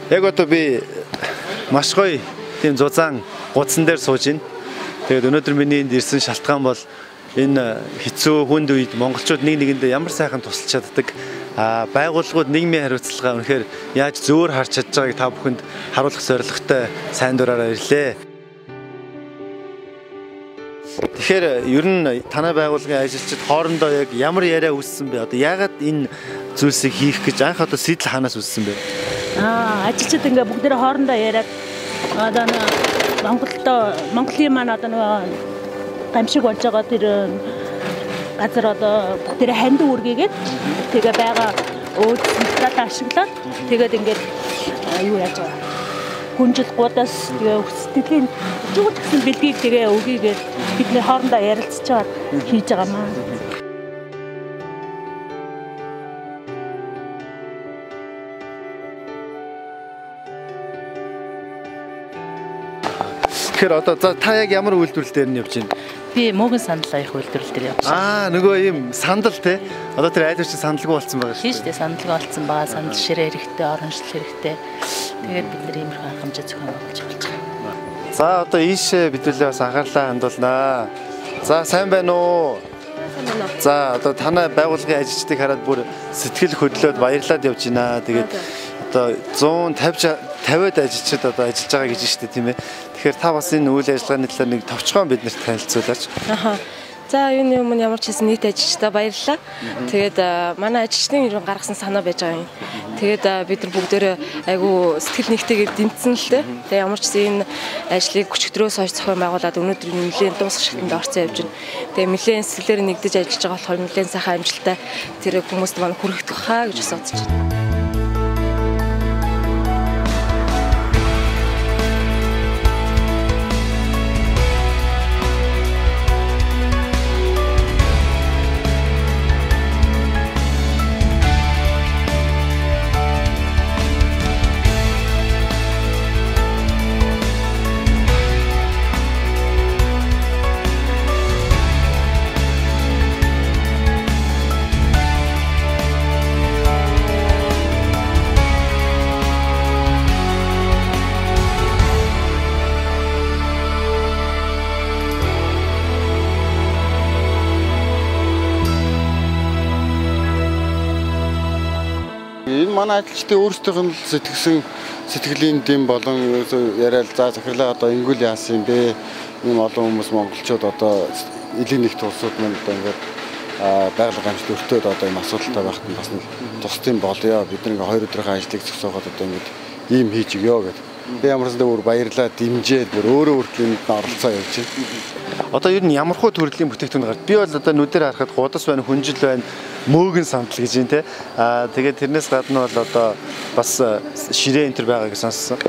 Яг одоо би маш гоё тийм зузаан гудсан дээр сууж байна. Тэгээд өнөөдөр миний энд ирсэн шалтгаан бол энэ хэцүү хүнд үед монголчууд нэг нэгэндээ ямар сайхан тусалж чаддаг, байгууллагууд нийгмийн хариуцлага үнэхээр яаж зөөр харж чадж байгааг та бүхэнд харуулах зорилготой сайн дураараа ирлээ. Тэгэхээр ер нь танай байгууллагын ажилчид хоорондоо яг ямар яриа үүссэн бэ? Одоо яагаад энэ зүйлсийг хийх гэж анх одоо сэтэл хаанаас үүссэн бэ? Ажилчид ингээ бүгдээрээ хоорондоо яриад одоо Монголдо Монголын маань одоо нөгөө гамшиг болж байгаа тэр газар одоо бүгдээрээ хандив үргээгээд тэгээ байгаа өөдсөлтөө ашиглаад тэгээд ингээд юу яаж байгаа хүнжил гудаас тэгээ сэтгэлийн зүгт гэсэн бэлгийг тэгээ өгийгээд бидний хоорондоо ярилцж байгаа хийж байгаа маа. Тэгэхээр одоо за та яг ямар үйлдвэрлэл дээр нь явж байна? Би мөөгөн сандал аяах үйлдвэрлэл дээр явж байна. Нөгөө ийм сандал те. Одоо тэр айлууч сандалгүй болсон байгаа шүү дээ. Тийм шүү дээ, сандалгүй болсон байгаа. Сандал ширээ хэрэгтэй, ороншил хэрэгтэй. Тэгээд бид нэр иймэрхүү арга хэмжээ зохион байгуулж явж байгаа. За одоо ийшээ бидүүлээ бас анхаарлаа хандуулнаа. За сайн байна уу? Сайн байна уу? За одоо танай байгууллагын ажилчдыг хараад бүр сэтгэл хөдлөөд баярлаад явж байна. Тэгээд одоо 150-д ажилчид одоо ажиллаж байгаа гэж шүү дээ, тийм ээ. Тэгэхээр та бас энэ үйл ажиллагааны талаар нэг товчхон биднэрт танилцуулаач. За юуны өмнө ямар ч хэлсэн нийт ажилчдаа баярлалаа. Тэгээд манай ажилчдын ер нь гаргасан санаа байж байгаа юм. Тэгээд бид нар бүгдээрээ айгүй сэтгэл нэгтэйгээр дэмжсэн л дээ. Тэгээд ямар ч гэсэн энэ ажлыг өчигдрөөс хойш зохион байгуулад өнөөдөр нэлээд дуусах шатанд орсон явж байна. Тэгээд нэлээд сэтгэлээр нэгдэж ажиллаж байгаа болохоор нэлээд сайхан амжилттай тэр хүмүүст маань хүргэх хаа гэж бас бодож байна. Энэ манай ажилчдын өөрсдийнх нь сэтгсэн сэтгэлийн дэм болон яриад за захирлаа одоо ингүүл яасан юм бэ? Ийм олон хүмүүс монголчууд одоо элийн нэгт улсууд маань одоо ингээд байгалийн гамшилт өртөөд одоо ийм асуудалтай байхад нь бас нэг тусдын болёо. Бид нэг 2 өдрийн ажлыг зогсоогоод одоо ингээд ийм хийж өгөө гэдэг. Би ямарсандаа бүр баярлаа дэмжээд бүр өөрөө хүртэл энд нь оролцоо явж байна. Одоо ер нь ямар хуу төрлийн бүтээгдэхүүн гард? Би бол одоо нүдээр харахад гудас байна, хүнжил байна, мөөгөн сандал гэж юм те. Тэгээд тэрнээс гадна бол одоо бас ширээ энэ төр байгаа гэж сонссон.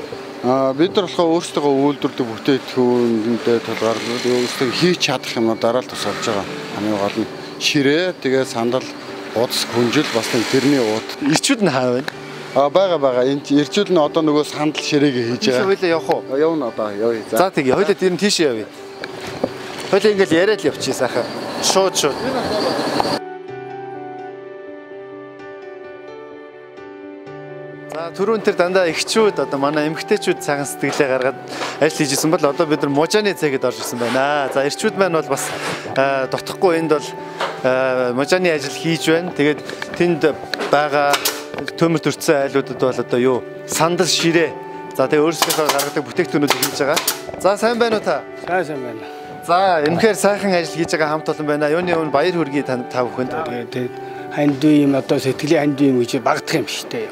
Бид нар болохоор өөрсдөө үйлдвэрлэдэг бүтээгдэхүүндээ тулгуурлаад өөрсдөө хийж чадах юмнуудаараа л тусалж байгаа. Хамгийн гол нь ширээ, тэгээд сандал, гудас, хүнжил бас нэг тэрний уут. Ирчүүд нь хаа байна? Бага. Энд ирчүүд нь одоо нөгөө сандал ширээгээ хийж байгаа. Хоёлаа явах уу? Явна одоо. Явъя. За тэгье. Хоёлаа тэр нь тийшээ явъя. Хоёлаа ингээл яриад л явчих сайхан. Шууд. За түрүүн тэр дандаа эгчүүд одоо манай эмэгтэйчүүд сайхан сэтгэлээ гаргаад ажил хийж исэн бол одоо бид нар мужааны цэгэд орж ирсэн байна. За эрчүүд маань бол бас дутхгүй энд бол мужааны ажил хийж байна. Тэгээд тэнд байгаа төмөр төрсөн айлуудад бол одоо юу сандал ширээ. За тэгээ өөрсдийнхөө гаргадаг бүтээгдэхүүнүүдийг хийж байгаа. За сайн байна уу та? Сайн байна. За энэхээр сайхан ажил хийж байгаа хамт олон байна. Юуны өмнө баяр хүргэе та бүхэнд. Тэгээд хандив юм одоо сэтгэлийн хандив юм гэж багтах юм шүү дээ.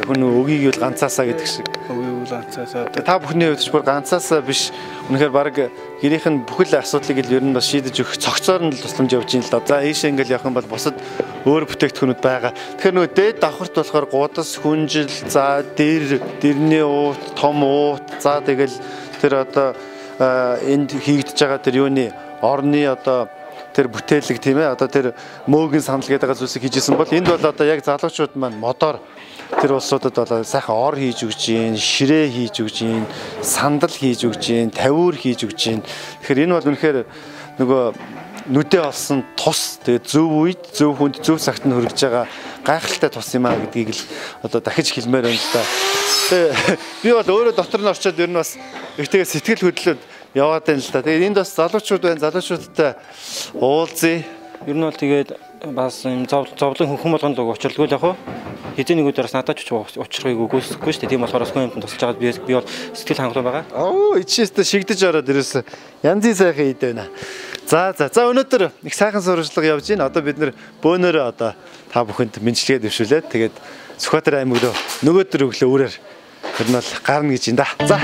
Хүн өгийг үл ганцаасаа гэдэг шиг. Өгийг үл ганцаасаа. Та бүхний хувьд ч бүр ганцаасаа биш. Үнэхээр баг гэрийнх нь бүхэл асуудлыг л ер нь бас шийдэж өгөх цогцоор нь л тусламж явж байна л да. За ийшээ ингээл явах юм бол бусад өөр бүтээгдэхүүнүүд байгаа. Тэгэхээр нөгөө дээд давхарт болохоор гудас, хүнжил, за дэр, дэрний уут, том уут, за тэгэл тэр одоо энд хийгдэж байгаа тэр юуны орны одоо тэр бүтээлэг тийм ээ одоо тэр мөөгөн сандал гэдэг зүйлсийг хийжсэн бол энд бол одоо яг залуучууд маань модоор тэр улсуудад бол сайхан ор хийж өгч гин, ширээ хийж өгч гин, сандал хийж өгч гин, тавиур хийж өгч гин. Тэгэхээр энэ бол үнэхээр нөгөө нүдээ олсон тус, тэгээд зөв үед, зөв хүнд, зөв цагт нь хүрэж байгаа гайхалтай тус юм а гэдгийг л одоо дахиж хэлмээр байна л да. Тэгээ би бол өөрөө дотор нь орчоод ер нь бас их тэгээ сэтгэл хөдлөлөд яваад байна л да. Тэгээд энд бас залуучууд байна. Залуучуудтай уулзъя. Ер нь бол тэгээд бас юм зовлон хүн болгонд учралгүй л яг хуу. Хэзээ нэг өдөр бас надад ч учрахыг үгүйсэхгүй шүү дээ. Тийм болохоор хүн юмд тусалж байгаад би бол сэтгэл хангалуун байгаа. Оо, ичээстэй шигдэж ороод ирсэн. Янзын сайхан ид байна. За за. За өнөөдөр их сайхан сурвалжлага явж байна. Одоо бид нэр бөөнөрөө одоо та бүхэнд мэндчилгээ дэвшүүлээд тэгээд Сүхбаатар аймаг руу нөгөөдөр өглөө өөрөөр тэр нь бол гарна гэж юм да. За.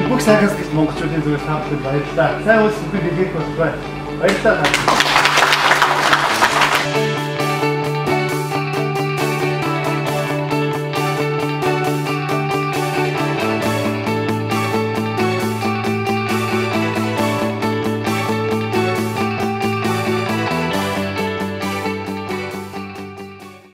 Бүх сайхан сэтгэл монголчуудын зүгээс та бүхэнд баярлалаа. Сайн үйлс бүхэн дэлгэх болтугай. Баярлалаа.